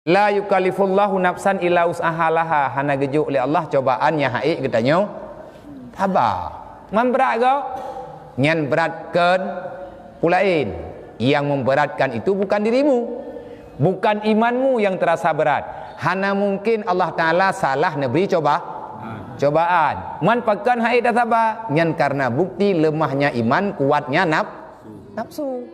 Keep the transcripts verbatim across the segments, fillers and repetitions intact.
La yukallifullahu nafsan illa wus'aha laha, hana geujok lé Allah cobaan nyang haiek geutanyoe saba. Man brat gob? Nyan brat kon peue laén. Yang memberatkan itu bukan dirimu, bukan imanmu yang terasa berat. Hana mungkin Allah Taala salah neubri coba, cobaan. Man pakon haiek tasaba? Nyan karena bukti lemahnya iman, kuatnya naf-, nafsu.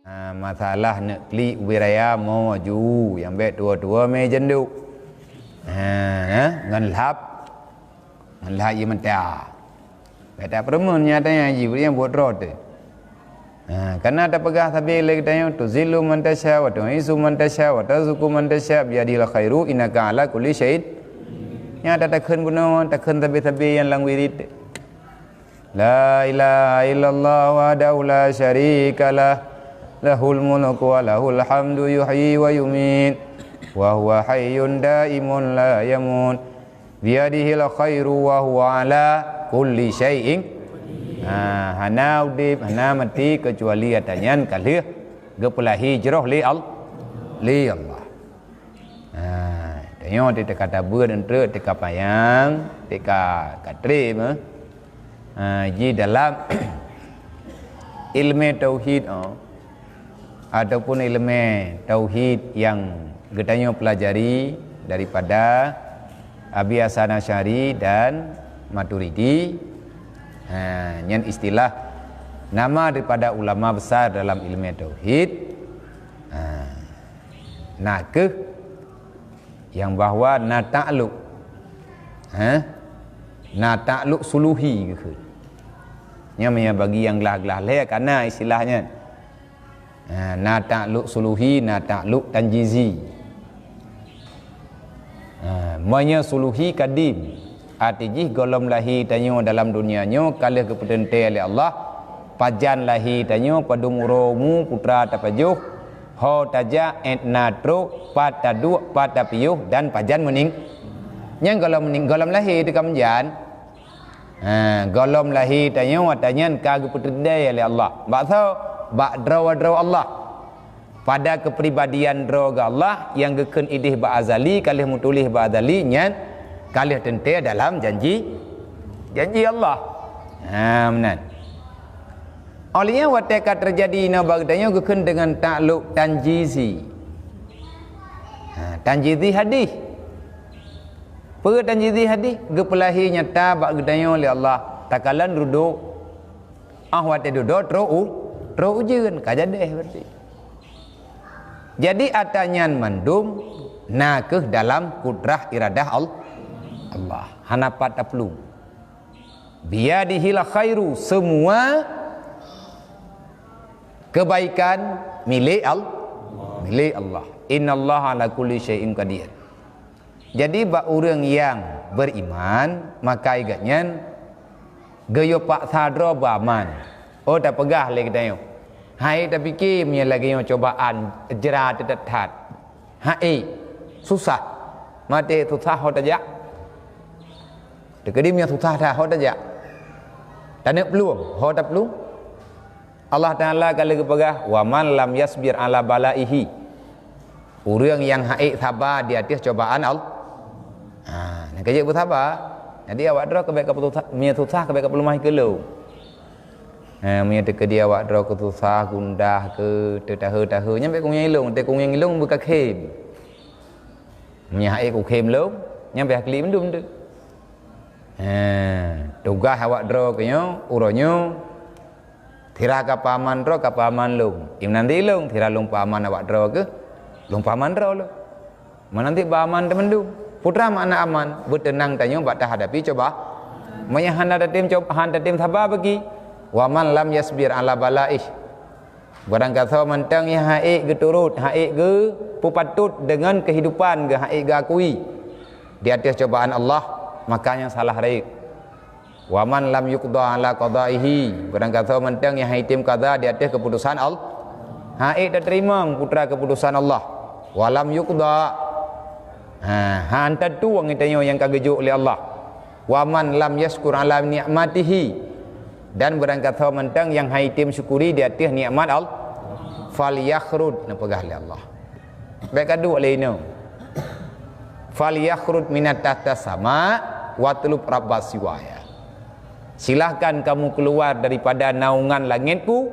Ha, masalah neuk klik ubé raya mo ju, nyang bèk tuwo-tuwo mé jeuet duek. Ha, ha, ngon lhab, ngon lhab ié mata. Bèk tapeureumeun nyang tanya jih, bri nyang buet droe teuh. Ha, kana tapeugah sabe lé geutanyoe, "Tuzillu man tasya, wa tu'izzu man tasya, wa tarzuqu man tasya, biyadikal khairu, innaka ala kulli syai'in." Nyang tatakheun bunoe, takheun sabe-sabe nyang lam wirid. La ilaha illallah wahdahu la syarika lah, lahul mulku wa lahul hamdu, yuhyi wa yumiit, wa huwa hayyun daimun la yamut, biyadihil khairu wa huwa ala kulli syai'in. Ha, hana udeb, hana maté keucuali ata nyan ka lheueh geupeulahi jroh lé Al-, lé Allah. Ha, tanyoe teuka tabeuet eunteuk teuka panyang, teuka katrém, eh. Ha, ji dalam ilmu tauhid, oh, ataupun ilmu tauhid yang geutanyoe pelajari daripada Abi Hasan Asy'ari dan Maturidi. Ha, nyan istilah nama daripada ulama besar dalam ilmu tauhid. Ha. Na kheueh nyang bahwa na takluk, ha? Na takluk suluhi geukheun. Nyan meunyo bagi nyang glah-glah lhèe kana istilah nyan. Ha, na takluk suluhi, na takluk tanjizi. Ha, meunyo suluhi kadim, arti jih gohlom lahé tanyoe dalam dunia nyoe ka lheueh geupeuteuntèe lé Allah, pajan lahé tanyoe, padum uroe umu, peue teuma tapajoh, ho tajak, 'et na trok, pat taduek, pat tapiôh, dan pajan meuning-, nyan gohlom meuning-, gohlom lahé teuka meujan. Ha, gohlom lahé tanyoe ata nyan ka geupeuteuntèe lé Allah. Bak soe? Bak droe-droe Allah. Pada keupribadian droe geuh Allah nyang geukheun idéh bak azali, ka lheueh meutuléh bak azali, nyan ka lheueh teuntèe dalam janji, janji Allah. Ha, meunan. Óh lheueh nyan watèe ka teujadi inoe bak geutanyoe geukheun deungon takluk tanjizi. Ha, tanjizi hadih. Peue tanjizi hadih? Geupeulahé nyata bak geutanyoe lé Allah. Takalon dudoe, óh watèe dudoe trok u-, trok ujeuen, ka jadèh berarti. Jadi ata nyan mandum na kheueh dalam kudrah iradah Al-, Allah. Hana pat taplueng. Biyadihil khairu, semua kebaikan milék Al-, milék Allah. Innallaha ala kulli syai'in qadir. Jadi bak ureuëng nyang beriman, maka gobnyan geuyue paksa droe beuaman. Oh, tapeugah lé geutanyoe, hai tapike meunyoe lagèe nyoe cobaan jra teutat-that. Hai, susah. Maté susah ho tajak. Teukeudi meunyoe susah that ho tajak. Taneuk plueng, ho taplueng. Allah Taala ka lheueh geupeugah, "Wa man lam yasbir ala balaihi." Ureuëng nyang haiek saba di ateueh cobaan Allah. Ha, nyang ka jeuet beusaba. Jadi awak droe keubiet ka peususah, meunyoe susah keubiet ka peuleumah keu lôn. Ha, meunyoe teukeudi awak droe keu susah, gundah, keu teutahe-tahe, nyan bèk kunyang ilong, teukunyang ilong beukakhém. Meunyoe haiek kukhém lôn, nyan bèk klik mandum tu. Ha, tugaih awak droe keu nyoe, uroe nyoe, sira ka peuaman droe, ka peuaman lôn. Imeunanti lôn, sira lôn peuaman awak droe keuh, lôn peuaman droe lôn. Meunanti beuaman teumandum. Peue teuma makna aman? Beuteunang tanyoe bak tahadapi coba. Meunyoe hana tatem cob-, han tatem saba bagi. Wa man lam yasbir ala balaih. Barang gasoe mantong nyang haiek geuturot, haiek geupeupatot deungon keuhidupan geuh, haiek geuakui di ateueh cobaan Allah, maka nyan salah rayeuk. Wa man lam yuqda ala qadaihi, barang gasoe mantong nyang haitem qada di ateueh keuputusan Allah, haiek tateurimong putra keuputusan Allah. Wa lam yuqda, ha, han tatueng geutanyoe nyang ka geujok lé Allah. Wa man lam yaskur ala nikmatihi, Dan beurangkasoe mantong nyang han jitem syukuri di ateueh nikmat Allah. Falyakhrud, neupeugah lé Allah. Bék ka duek lé inong. Falyakhrud minat tahtas sama watlub rabbas siwaya. Silahkan kamu keluar daripada naungan langitku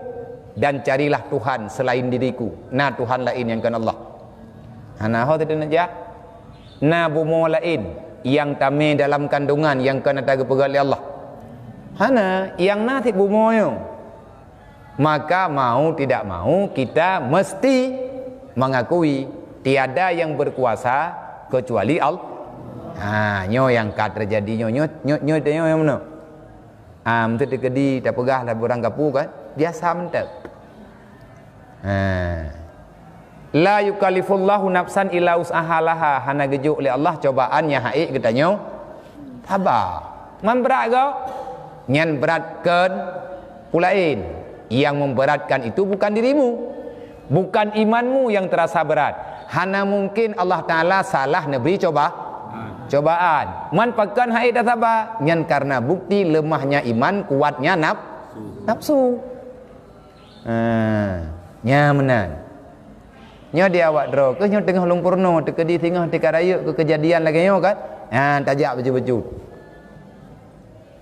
dan carilah Tuhan selain diriku. Na Tuhan laén nyang kon Allah. Hana ho teudeuneuh jak. Na bumoe laén nyang tamé dalam kandungan nyang kon ata geupeugah lé Allah. Hana, nyang na cit bumoe nyoe. Maka mau tidak mau kita mesti mengakui tiada yang berkuasa kecuali Allah. Ha, nyoe nyang ka teujadi nyoe, nyoe, nyoe, nyoe, nyoe nyang meunoe. Ah, meuteukeudi tapeugah lah beurangkapeue kan, biasa mantong. Ha. La yukallifullahu nafsan illa wus'aha laha, hana geujok lé Allah cobaan nyang han ék geutanyoe saba. Man brat gob, nyan brat kon peue laén. Yang memberatkan itu bukan dirimu, bukan imanmu yang terasa berat. Hana mungkin Allah Taala salah neubri coba, cobaan. Man pakon han ék tasaba, nyan karena bukti lemahnya iman, kuatnya naf-, nafsu. Ha, nyan meunan. Nyoe di awak droe keuh nyoe teungoh lôn peurunoe, teukeudi singoh tika rayeuk keu keujadian lagée nyoe kan. Ha, tajak bacut-bacut.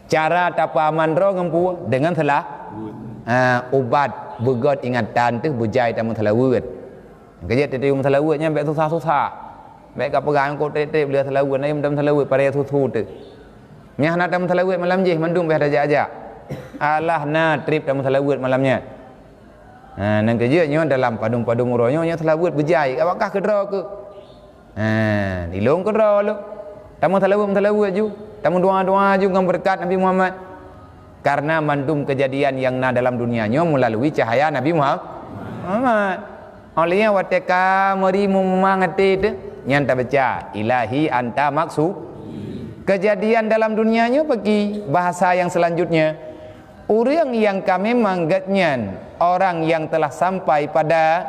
Cara tapeuaman droe ngon peue? Deungon sela-, ha, ubat beugöt ingatan teuh beujai tameuseulaweuet. Keujeuet teuh tameuseulaweuet nyan bék susah-susah. Bék ka peugah ngon treb-treb lé seulaweuet, na tameuseulaweuet paré susu teuh. Nyan hana tameuseulaweuet malam jih mandum bék tajak-jak. Alah na treb tameuseulaweuet malam nyan. Ha, nyang keujeuet nyoe dalam padum-padum uroe nyoe, nyoe seulaweuet beujai, awak kah keudroe keuh. Ha, ilôn keudroe lôn. Tameuseulaweuet-seulaweuet ju, tameudoa-doa ju ngon beureukat Nabi Muhammad. Karena mandum keujadian nyang na dalam dunia nyoe meulalui cahaya Nabi Muha-, Muhammad. Óh lheueh nyan watée ka meuri meumang até teuh, nyan tabaca, "Ilahi anta maksu." Keujadian dalam dunia nyoe bagi bahasa nyang seulanjutnya. Ureuëng nyang ka memang geuhnyan orang nyang telah sampai pada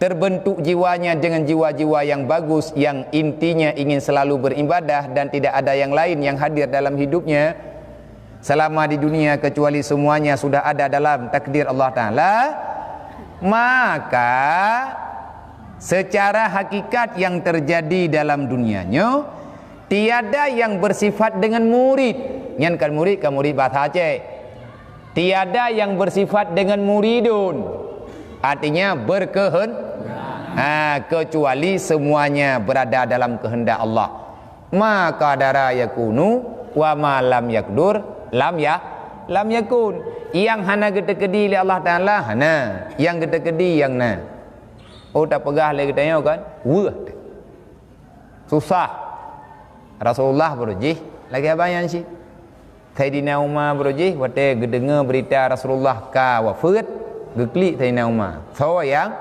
terbentuk jiwanya dengan jiwa-jiwa yang bagus, yang intinya ingin selalu beribadah dan tidak ada yang lain yang hadir dalam hidupnya selama di dunia kecuali semuanya sudah ada dalam takdir Allah Taala, maka secara hakikat yang terjadi dalam dunia nyoe tiada yang bersifat dengan murid. Nyan kan murid, kan murid bahasa Aceh. Tiada yang bersifat dengan muridun. Artinya berkehen-, ha, kecuali semuanya berada dalam kehendak Allah. Ma qadara yakunu wa ma lam yakdur lam ya-, lam yakun. Nyang hana geuteukeudi lé Allah Taala, hana. Nyang geuteukeudi, nyang na. Oh, tapeugah lé geutanyoe kan? Weueh. Susah. Rasulullah beurujih lagée bayan cit. Saidina Umar beurujih watée geudeungoe beurita Rasulullah ka wafeuet, geuklik Saidina Umar. Soe nyang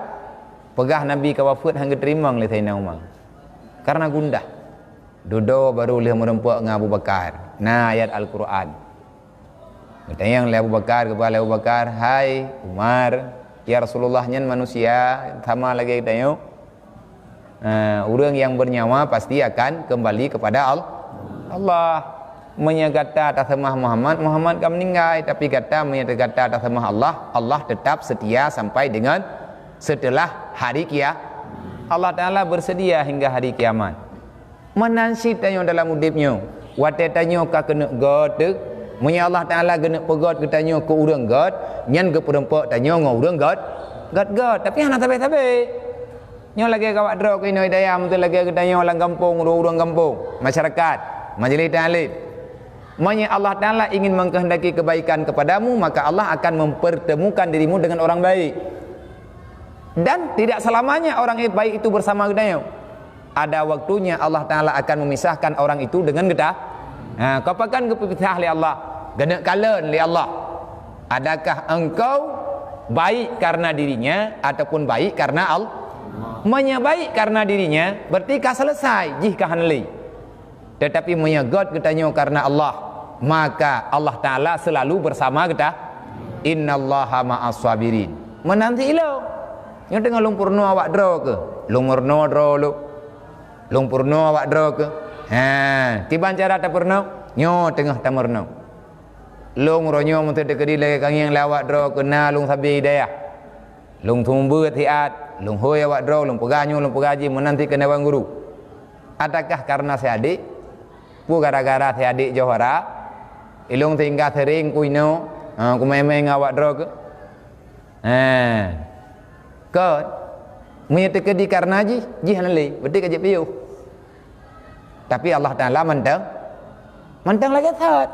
peugah Nabi ka wafeuet han geuteurimong lé Saidina Umar. Karena gundah. Dudoe barô lheueh meurumpok ngon Abu Bakar. Na ayat Al-Qur'an. Geutanyong lé Abu Bakar, geuba lé Abu Bakar, "Hai Umar, ya Rasulullah, nyan manusia sama lagée geutanyoe. Eh, ureuëng nyang beurnyawa pasti akan kembali kepada Al-, Allah. Meunyoe gata taseumah Muhammad, Muhammad ka meuninggai, tapi gata meunyoe gata taseumah Allah, Allah tetap setia sampai dengan setelah hari kia-, Allah Taala bersedia hingga hari kiamat." Meunan cit tanyoe dalam udeb nyoe. Watée tanyoe ka keuneuk göt teuh, meunyoe Allah Taala geuneuk peugöt geutanyoe keu ureuëng göt, nyan geupeurumpok tanyoe ngon ureuëng göt, göt-göt. Tapi hana sabe-sabe. Nyoe lagée gawak droe keu inoe daya, meuteu lagée geutanyoe lam gampông, ureuëng-ureuëng gampông, masyarakat, majlis taklim. Meunyoe Allah Taala ingin mengkehendaki kebaikan kepadamu, maka Allah akan mempertemukan dirimu dengan orang baik. Dan tidak selamanya orang baik itu bersama geutanyoe. Ada waktunya Allah Taala akan memisahkan orang itu dengan geuta-, ha, kapakan geupeupisah lé Allah, geuneuk kalon lé Allah. Adakah engkau baik karena dirinya ataupun baik karena Allah? Meunyoe baik karena dirinya, berarti ka selesai, jih ka hana lé. Tetapi meunyoe göt geutanyoe karena Allah, maka Allah Taala selalu bersama geuta. Innallaha ma'as sabirin. Meunan cit ilôn. Nyoe teungoh lôn peurunoe awak droe keuh. Lôn meurunoe droe lôn. Lôn peurunoe awak droe keuh. Ha, kiban cara tapeurunoe? Nyoe teungoh tameurunoe. Lôn uroe nyoe meuteukeudi lagée kangieng lé awak droe keu na lôn sabe hidayah. Lôn seumeubeuet siat, lôn hôi awak droe, lôn peugah nyoe, lôn peugah jih meunan cit keu na wan guru. Adakah karena si adék? Peue gara-gara si adék Johara? Ilôn sehingga sering ku inoe, ha, kumé-mé ngon awak droe keu? Ha. Kon. Meunyoe teukeudi karena jih, jih hana lé, berarti ka jeuet piôh. Tapi Allah Taala mantong, mantong lagée that.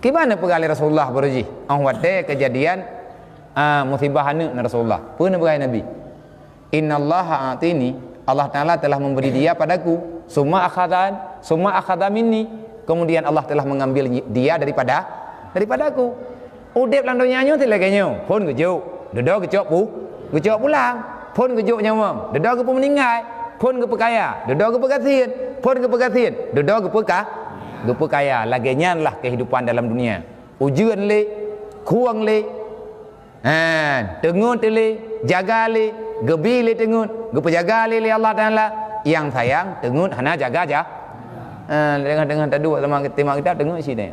Kiban neupeugah lé Rasulullah baroe jih, óh watée keujadian, a, musibah aneuëk na Rasulullah. Peue neupeugah Nabi? "Innallaha a'tini," Allah Taala telah memberi dia padaku, "summa akhadhan, summa akhadha minni," kemudian Allah telah mengambil dia daripada, daripada aku. Udeb lam donya nyoe lagée nyoe, phon geujok, dudoe geucok pu-, geucok pulang. Phon geujok nyawöng, dudoe geupeumeuninggai. Phon geupeukaya, dudoe geupeugasien. Phon geupeugasien, dudoe geupeuka-, geupeukaya. Lagée nyan lah kehidupan dalam dunia. Ujeuen lé, khueng lé, ha, teungeut lé, jaga lé, geubi lé teungeut, geupeujaga lé, lé Allah Taala. Nyang sayang teungeut hana jaga ja. Ha, teungoh-teungoh taduek sama, teuma kita teungeut sideh.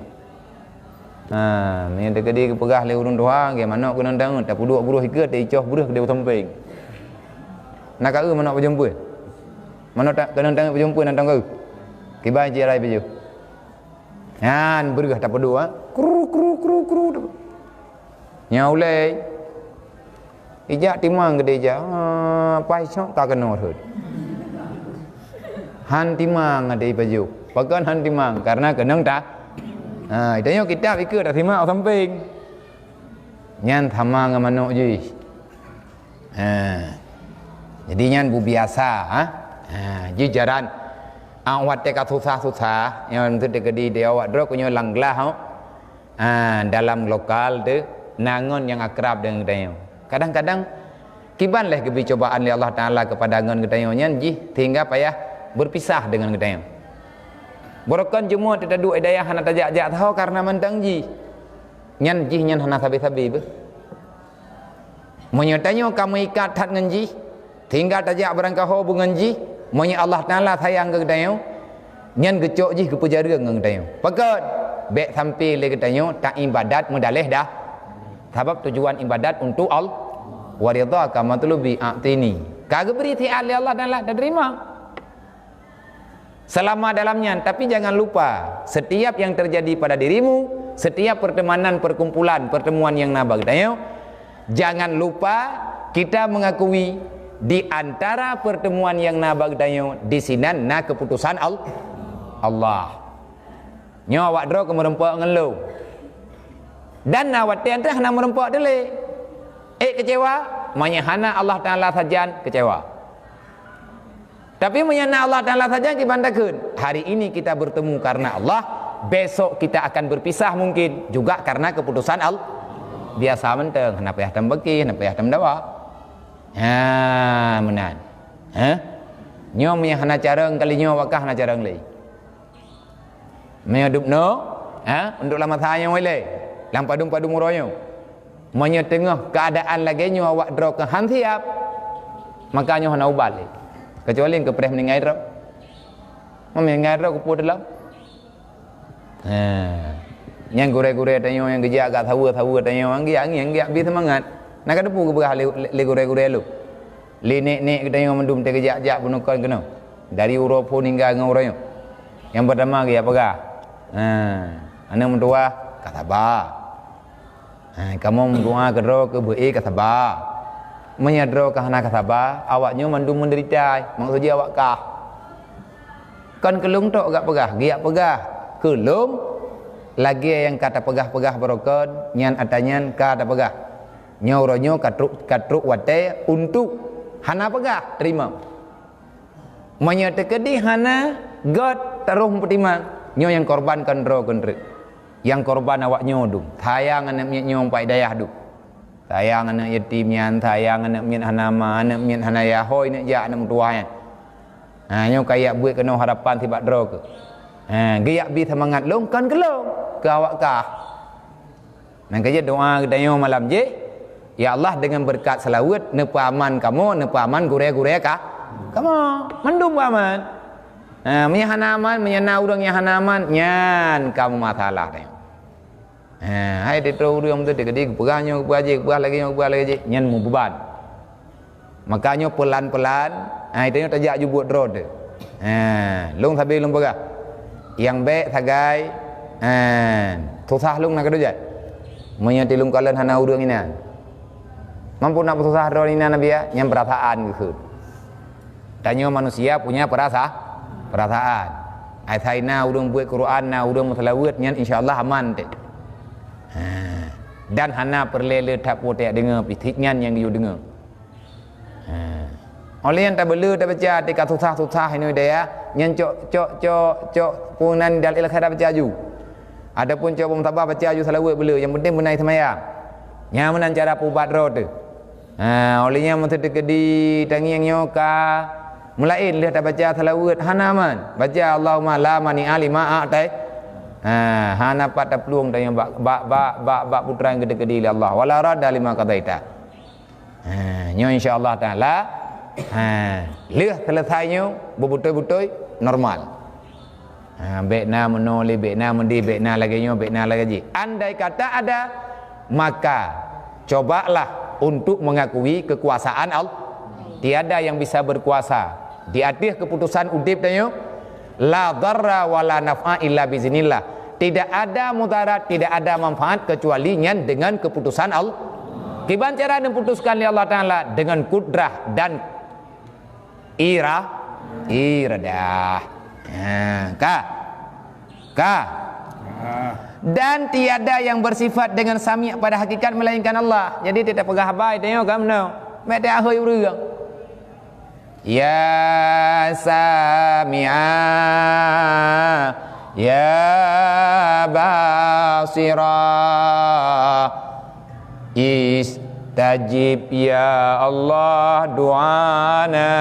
Ha, meunyoe teukeudi geupeugah lé ureuëng tuha, geu manok keunong tangeut, tapeuduek breuh ikeue, taicoh breuh keudeh sampéng. Na ka eu manok pajumpeue? Manok ta-, keunong tangeut pajumpeue na tong ka eu? Kiban cit arai pajôh. Nyan breuh tapeuduek, ha? Kru, kru, kru, kru. Nyan ulée. Ijak timang geude ijak, ah, paih cok ka keunoe rhot. Han timang ade pajoh. Pakon han timang? Karena keunong ta-, ha, tanyoe kitab ikeue tasimak sampéng. Nyan sama ngon manok jih. Ha. Jadi nyan bubiasa, ha. Ha, jih jaran. Ah, watée ka susah-susah, nyan teukeudi di awak droe keunyoe lam glah, ha. Ha, dalam lokal teuh na ngon nyang akrab deungon geutanyoe. Kadang-kadang kiban leh geubi cobaan lé Allah Taala keupada ngon geutanyoe nyan jih sehingga payah beupisah deungon geutanyoe. Barokon jeumua teuh taduek i dayah hana tajak-jak saho kareuna mantong jih. Nyan jih nyan hana sabe-sabe beuh. Meunyoe tanyoe ka meuikat that ngon jih, tinggai tajak beurangkaho beungon jih, meunyoe Allah Taala sayang keu geutanyoe, nyan geucok jih geupeujareueng ngon geutanyoe. Pakon? Bék sampai lé geutanyoe taibadat meudaléh dah. Sabab tujuan ibadat untuk Allah. Wa ridhaka matlubi a'tini. Ka geubri siat lé Allah Taala, teurimong. Selama dalam nyan, tapi jangan lupa, setiap yang terjadi pada dirimu, setiap pertemanan, perkumpulan, pertemuan yang na bak geutanyoe, jangan lupa kita mengakui di antara pertemuan yang na bak geutanyoe, di sinan na keputusan Al-, Allah. Nyoe awak droe keu meureumpok ngon lôn. Dan na watée teuh hana meureumpok teuh lé. Ék keucewa, meunyoe hana Allah Taala sajan keucewa. Tapi meunyoe na Allah Taala sajan kiban takheun. Hari ini kita bertemu karena Allah, besok kita akan berpisah mungkin juga karena keputusan Allah. Biasa mantong, hana payah tambaki, hana payah tamdawa. Ha, meunan. Ha? Nyoe meunyoe hana carông kali nyoe, awak kah hana carông lé. Meunyoe dubnoe, ha, untuk lam masa nyoe ilée, lam padum-padum uroe nyoe. Meunyoe teungoh keuadaan lagée nyoe awak droe keu han siab, maka nyoe hana ubat lé. Keucuali keu preh meuninggai droe. Meuninggai droe keupeue teulam? Ha. Nyang gurée-gurée tanyoe nyang geujak gak saweue-saweue tanyoe, nyang geujak ngieng, geujak bi seumangat. Na ka teupeue geupeugah lé, lé gurée-gurée lôn. Lé nek-nek geutanyoe mandum teugeujak-jak peunuh kon keunoe. Dari uroe phon hingga ngon uroe nyoe. Nyang peurtama geujak peugah, ha, aneuk meutuwah ka saba. Ha, kamoe meudoa keudroe keu beu-e ka saba. Meunyoe droe ka hana ka saba, awak nyoe mandum meudeurita, maksud jih awak kah. Kon keu lôn tok geujak peugah, geujak peugah keu lôn lagée nyang ka tapeugah-peugah barokon, nyan atra nyan ka tapeugah. Nyoe uroe nyoe ka trok, ka trok watée untuk hana peugah, teurimong. Meunyoe teukeudi hana, göt taroh meupeutimang, nyoe nyang korban kon droe kon treuk. Nyang korban awak nyoe dum. Sayang aneuk miet nyoe bak i dayah dum. Sayang aneuk yatim nyan, sayang aneuk miet hana ma, aneuk miet hana yah, hôi neuk jak aneuk meutuwah nyan. Ha, nyoe ka yak buet keunoe harapan sibak droe keuh. Ha, geujak bi seumangat lôn kon keu lôn, keu awak kah. Nyang keujeuet doa geutanyoe malam jih, ya Allah, deungon beureukat seulaweuet neupeuaman kamoe, neupeuaman gurée-gurée ka-, kamoe. Mandum peuaman. Ha, meunyoe hana aman, meunyoe na ureuëng nyang hana aman, nyan ka meumasalah tanyoe. Ha, hai teutroe ureuëng tu teukeudi geupeugah nyoe, geupeugah jih, geupeugah lagée nyoe, geupeugah lagée jih, nyan mubeban. Maka nyoe peulan-peulan, ha, tanyoe tajak ju buet droe teuh. Ha, lôn sabe lôn peugah. Nyang bék sagai, ha, susah lôn na keudujat. Meunyoe tilung kalon hana ureuëng inan. Mampu na peususah droe inan Nabi ya, nyang peurasaan geukheun. Tanyoe manusia punya perasa-, perasaan. Asai na ureuëng buet Quran, na ureuëng meuseulaweuet, nyan insya Allah aman teuh. Ha. Dan hana peureulée le that po teudeungoe pih, nyan nyang geuyue deungoe. Ha. Óh lheueh nyan tabeule tabaca, tika susah-susah inoe daya, nyan cok, cok, cok, cok, punan dal ilkhair baca aju. Adapun cok bom tabah baca aju seulaweuet beule, nyang penting beunai seumayang. Nyan meunan cara peuubat droe teuh. Ha, óh lheueh nyan meuseuti keudi tangieng nyoe ka meulaén lheueh tabaca seulaweuet hana man. Baca Allahumma la mani'a lima a'tai. Ha, hana pat taplueng tanyoe bak, bak, bak, bak, bak putra nyang geuteukeudi lé Allah. Wala radda lima qadaita. Ha, nyoe insya Allah taala. Ha, lheueh selesai nyoe beutôi-beutôi normal. Ha, bék na meunoe lé, bék na meudeh, bék na lagée nyoe, bék na lagée jih. Andai kata ada, maka cobalah untuk mengakui kekuasaan Allah. Tiada yang bisa berkuasa di ateueh keputusan udeb tanyoe. La darra wa la naf'a illa biiznillah. Tidak ada mudarat, tidak ada manfaat kecuali nyan dengan keputusan Allah. Kiban cara diputuskan lé Allah Taala? Dengan kudrah dan Ira-, iradah. Ha, ka? Ka? Dan tiada yang bersifat dengan sami' pada hakikat melainkan Allah. Jadi, tiada peugah haba, tanyoe ka meunoe. Mek teuakhôi ureuëng. Ya Sami'a, ya Basira. Istajib ya Allah du'ana,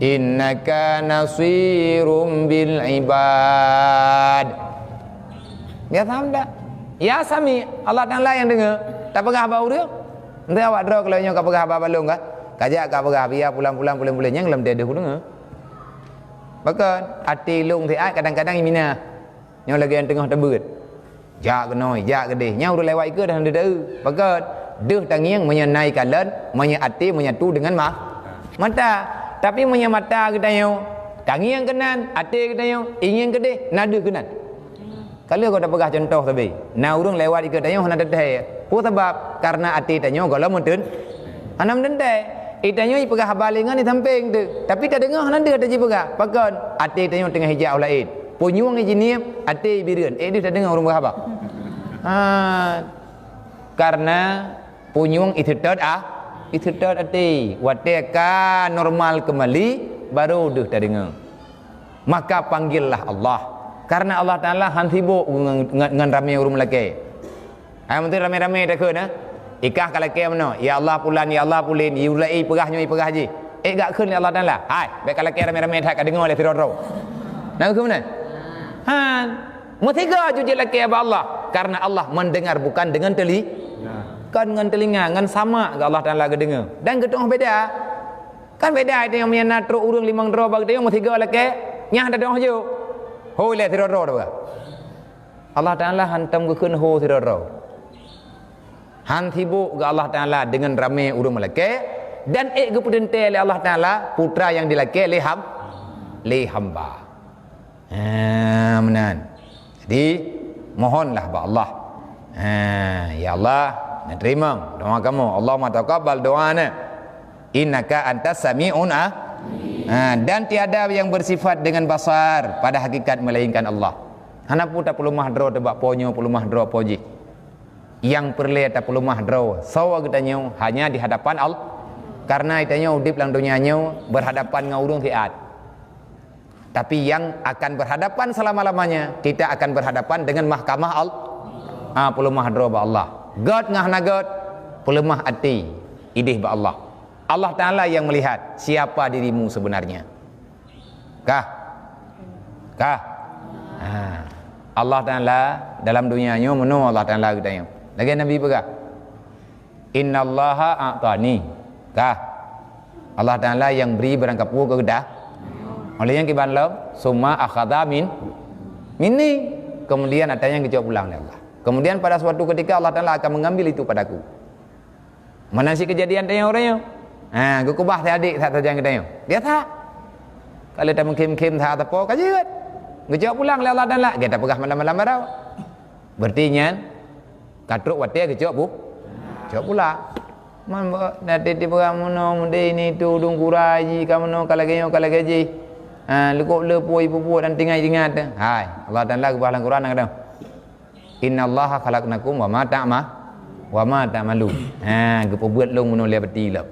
innaka nasirum bil ibad. Biasa tak? Ya Sami, Allah Taala nyang deungoe. Tapeugah bak ureuëng. Entah awak droe kalau nyoe ka peugah bak balong ka. Kajak ka peugah biya pulang-pulang pulang-pulang nyang lam teuh deungoe. Bahkan até lôn siat kadang-kadang imina. Nyoe lagée nyang teungoh teubeuet. Jak keunoe, jak keudeh. Nyan ureuëng lewat ikeue dah neudeue. Pakon? Deuh tangieng meunyoe na ikalon, meunyoe até meunyoe tu deungon ma-, mata. Tapi meunyoe mata geutanyoe, tangieng keunan, até geutanyoe, ingieng keudeh, na deuh keunan. Ka lheueh gata peugah cuntoh sabe. Na ureuëng lewat ikeue tanyoe hana teuthée. Peue sabab? Karena até tanyoe gohlom meuteun. Hana meudendai. Eh, tanyoe ipeugah haba lé ngon di sampéng teuh. Tapi tadeungoe hana deuh tajipeugah. Pakon? Até tanyoe teungoh ijak u laén. Punyueng ijinie, até ibireuen. Eh, deuh tadeungoe ureuëng peugah haba. Ha. Karena punyueng iseutôt ah, iseutôt até. Watée ka normal keumali, baru deuh tadeungoe. Maka panggillah Allah. Karena Allah Taala han sibok ngon, ngon, ngon ramé ureuëng lakée. Hai, meuntri ramé-ramé takheun, eh? Ikah ka lakée meunoe, "Ya Allah pulan, ya Allah pulin," iulai peugah nyoe, peugah jih. Eh, gak kheun lé Allah Taala. Hai, bék ka lakée ramé-ramé that ka deungoe lé sidroe-droe. Na kheun meunan? Han. Meusigoe ju jilakée bak Allah. Karena Allah mendengar bukan dengan teli-, kon ngon teulinga, ngon sama gak Allah Taala geudeungoe. Dan geuteungoh beda. Kan beda itu nyang meunyan na trok ureuëng limong droe bak geutanyoe meusigoe lakée, nyan tadeungoh jok. Hôi lé sidroe-droe tapeugah. Allah Taala hantom geukheun ho sidroe-droe. Han sibok geuh Allah Taala deungon ramé ureuëng meulakée, dan ék geupeuteuntée lé Allah Taala putra nyang dilakée lé ham-, lé hamba. Ha, meunan. Jadi, mohonlah bak Allah. Ha, ya Allah, neuteurimong doa kamoe. Allahumma taqabbal doana. Innaka antas sami'un a-, ha, dan tiada yang bersifat dengan basar pada hakikat melainkan Allah. Hana peue tapeuleumah droe teuh bak po nyoe, peuleumah droe po jih. Nyang peureulée tapeuleumah droe, soe geutanyoe hanya di hadapan Allah. Karena geutanyoe udeb lam donya nyoe berhadapan ngon ureuëng siat. Tapi yang akan berhadapan selama-lamanya, kita akan berhadapan dengan mahkamah Al-, ha, peuleumah droe bak Allah. Göt ngon hana göt, peuleumah até, ideh bak Allah. Allah Taala yang melihat siapa dirimu sebenarnya. Kah? Kah? Ha. Allah Taala dalam donya nyoe meunoe Allah Taala geutanyoe. Lagée Nabi peugah, "Innallaha a'tani." Kah? Allah Taala nyang bri barang kapeue keu geutanyoe. Óh lheueh nyan kiban lom, "Summa akhadha min-, minni." Kemudian ata nyan geucok pulang lé Allah. Kemudian pada suatu ketika Allah Taala akan mengambil itu padaku. Meunan cit keujadian tanyoe uroe nyoe. Ha, geukeubah si adék that sajan geutanyoe. Biasa. Ka lheueh tameukhém-khém that sapo ka jeuet. Geucok pulang lé Allah Taala, gata peugah malam-malam baroe. Berarti nyan ka trok watée geucok pu-, cok pulang. Man ba-, na tieb-tieb peugah meunoe, meudeh ini tu, dong kurai jih, ka meunoe, ka lagée nyoe, ka lagée jih. Ha, leukok le pui peubuet dan tinggai ingat. Hai, Allah Taala geupeugah lam Quran, na kadang. "Innallaha khalaqnakum wa ma ta'ma-, wa ma ta'malun." Ha, geupeubuet lôn bunoe lé beuti lom.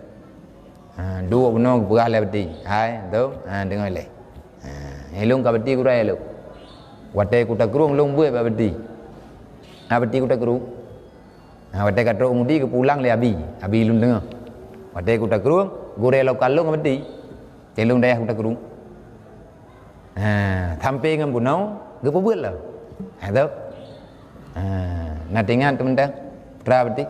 Ha, duek bunoe geupeugah lé beuti. Hai, tu. Ha, deungoe lé. Ha, lôn ka beuti kurai lôn. Watée kutakrong lôn buet bak beuti. Ha, beuti kutakrong. Ha, watée ka trok mudi geupulang lé abi. Abi lôn teungoh. Watée kutakrong, gurée lokal lôn ka beuti. Teuh lôn dayah kutakrong. Ha, sampé ngon bunoe geupeubuet lom. Ha, tu. Ha, na teuingat teumantong? Putra beuti.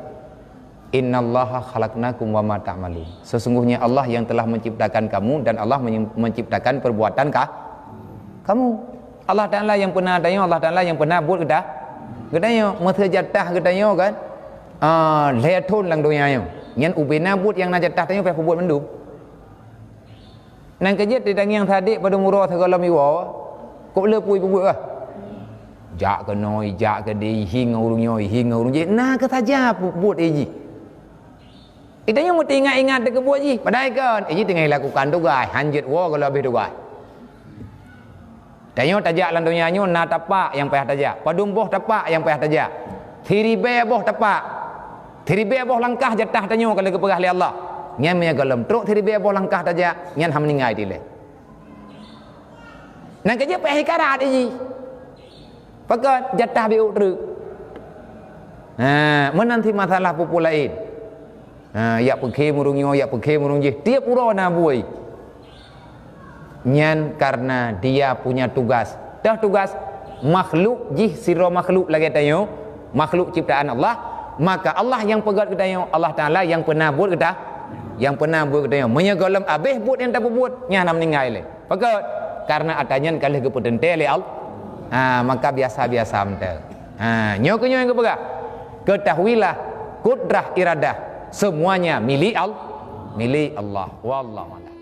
"Innallaha khalaqnakum wa ma ta'malun." Sesungguhnya Allah yang telah menciptakan kamu dan Allah menye-, menciptakan perbuatan ka-, kamu. Allah Taala nyang peuna tanyoe, Allah Taala nyang peuna buet geuta-, geutanyoe. Meusé jatah geutanyoe kan, ah, lhée thon lam donya nyoe. Nyan ubena buet nyang na jatah tanyoe payah peubuet mandum. Nyan keuh jeuet tangieng si adék padum uroe sigohlom iwoe, kok le pui peubuet bah. Jak keunoe, jak keudeh, hieng ngon ureuëng nyoe, hieng ngon ureuëng jih, na keuh saja pu-, buet jih. Geutanyoe meuti ingat-ingat teuh keu buet jih, padahai kon, jih teungoh lakukan tugaih, hanjeuet woe gohlom habéh tugaih. Tanyoe tajak lam donya nyoe na tapak nyang payah tajak, padum boh tapak nyang payah tajak, siribée boh tapak, siribée boh langkah jatah tanyoe ka lheueh geupeugah lé Allah. Nyan meunyoe gohlom trok siribée boh langkah tajak, nyan han meuninggai dilée. Nyan keuh jeuet payah ikarat jih. Pakon jatah biuk treuk. Ha, meunan cit masalah peue-peue laén. Ha, yak peukhém ureuëng nyoe, yak peukhém ureuëng jih. Tieb uroe na buet. Nyan karena dia punya tugas. Teuh tugas makhluk jih sidroe makhluk lagée tanyoe, makhluk ciptaan Allah, maka Allah nyang peugét geutanyoe, Allah Taala nyang peuna buet geuta-, nyang peuna buet geutanyoe. Meunyoe gohlom habéh buet nyang tapeubuet, nyan na meuninggai lé. Pakon? Karena atra nyan ka lheueh geupeuteuntée lé Allah. Ha, maka biasa-biasa mantong. Ha, nyoe keuh nyoe nyang geupeugah. Ketahuilah, kudrah iradah, semuanya milik Al-, milik Allah. Wallahu a'lam.